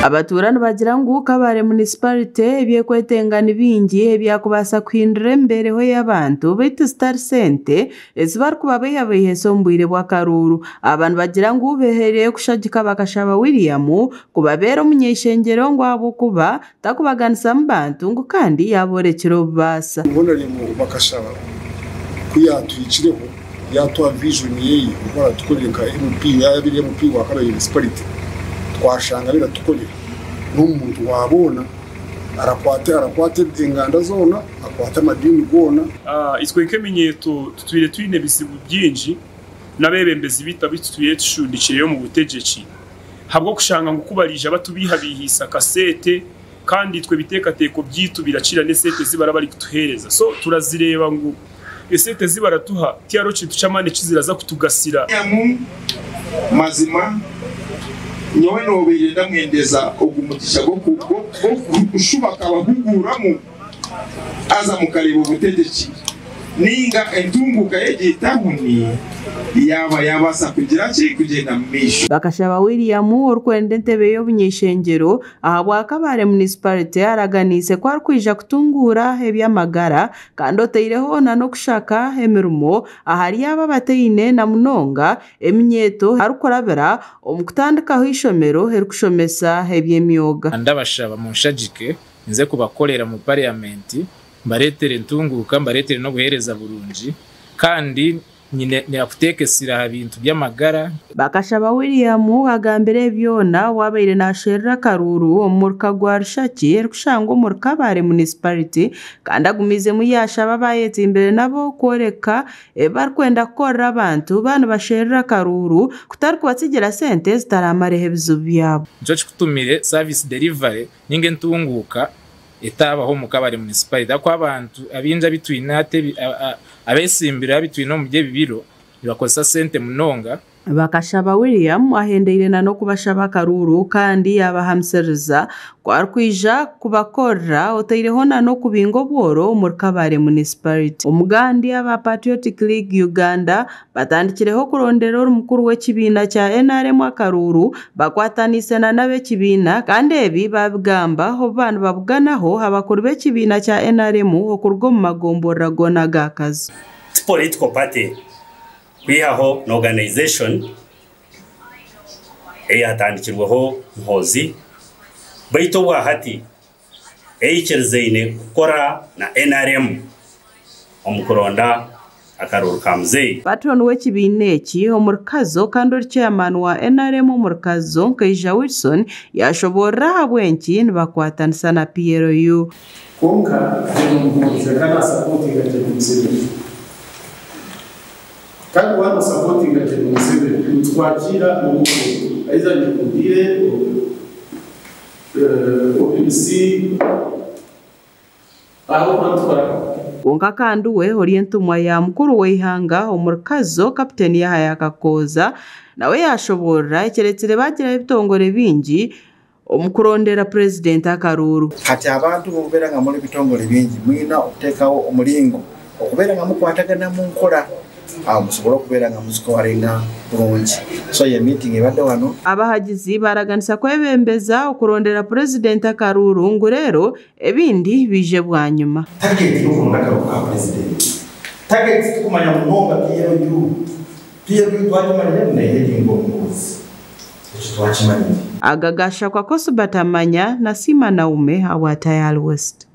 Abatuura nibagira ngu Kabale Munisiparite eby'ekwetenga ni bingi ebyakubaasa kuhindura emibeereho y'abantu beitu zitari sente ezi barikuba beihabeihesa omu bwire bw'akaruuru. Aba nibagira ngu behereireyo kushagika Bakashaba William kubabeera omuny'eishengyero ngu ahabw'okuba takubaganisamu bantu ngu kandi yaaborekire obubaasa. Honarebo Bakashaba ku yaatuhikireho yaatuha vision ye oku aratukorere nka MP, yaaba MP wa Kabale Municipality twashanga biratukorera. N'omuntu wa boona, arakwata arakwata enganda zoona, akwate amadiini goona. Itwe nk'eminyeeto tutwire twine ebizibu bingi n'abeebembezi baitu abu tutwire tushundikireyo omu butegyeki ahabw'okushanga ngu ku bariija batubeihabeihiisa akasente kandi itwe ebiteekateeko byaitu birakira n'esente ezi baraba barikutuheereza so turazireeba ngu esente ezi baratuha tihariho kintu ky'amaani eki ziraza kutugasira. Nyamu, Mazima nyowe noobaire ndamwendeza ogu mugisha gw'okushuba akabahuguuramu, haza mukareeba obutegyeki nainga entunguuka y'egi tauni yaaba yaabaasa kugira ki? Kugyenda mu maisho. Bakashaba William orikwenda entebe y'obuny'eishengyero ahabwa Kabale Munisiparite araganiise ku arikwija kutunguura eby'amagara kandi otaireho na n'okushaka emirimo ahari abo abataine na munonga eminyeeto arikurabira omu kutandikaho eishomero erikushomesa eby'emyoga. Ndabashaba munshagike nze kubakorera mu parliament mbaretere entunguuka mbaretere n'obuheereza burungi kandi nyine kuteeka essira aha bintu by'amagara. Bakashaba William agambire ebi byona obu abaire nasherura akaruuru omu muruka gwa Rushaki erikushangwa omuri Kabale Munisiparite kandi agumiizemu yashaba abayetsimbire nabo kworeka ebi barikwenda kukorera abantu baaba nibasherura akaruuru kutari kubatsigira sente ezitaramareho ebizibu byabo. Nikyo kikutumire service delivery ninga entunguuka etaabaho omu Kabale Municipality ahakuba abantu abaingi abu twine hati abetsimbire abu twine omuri ebi biro nibakozesa sente munonga. Bakashaba William ahendeire na n'okubashaba akaruuru kandi yaabahamisiriza ku arikwija kubakorera otaireho na n'okubinga obworo omuri Kabale Municipality. Omugandi aba Patriotic League Uganda batandikireho kurondera ori mukuru w'ekibiina kya NRM akaruuru bakwataniise na n'ab'ekibiina kandi ebi babigamba obu baaba nibabuganaho abakuru b'ekibiina kya NRM okuruga omu magomborora goona aga Kazo. Ti political party kwihaho na organization eyatandikirweho Muhoozi baitu obwahati eyikirizaine kukora na NRM omu kuronda akaruuru ka Muzeeyi. Patron w'ekibiina eki omuri Kazo kandi ori chairman wa NRM omuri Kazo, Nkaija Wilson yashoboorora ahabw'enki nibakwatanisa na PLU. Kwonka Gen Muhoozi akaba nasapotinga Gen Museveni. Kandi waaba nosapotinga Gen Museveni nitwakiira n'obukugu. Either Nyekundire or OMC ahabw'okuba nitukora. Kwonka kandi we ori entumwa ya mukuru w'eihanga omuri Kazo, Kapiteni Yahaya Kakooza nawe yashoboorora ekiretsire bagiraho ebitongore bingi omu kurondera Purezidenti akaruuru. Hati abantu bokubeera nga muli bitongole bingi mwina okuteekawo omuringo okubeera nga mukwatagana mu nkora aho musobole okubeera nga muzikoringa burungi so ye meeting ebadde wano. Abahagizi baraganisa kwebembeza okurondera Purezidenti akaruuru ngu reero ebindi biije bwanyima. Target y'okuronda akaruuru ka Purezidenti. Target tikumanya munonga PLU. PLU twagimanyire ngu neeyeringa omuhoozi. Ekyo twakimanyire. Aga gashakwa Kosi Batamanya na Siima Naume ahabwa Tayali West.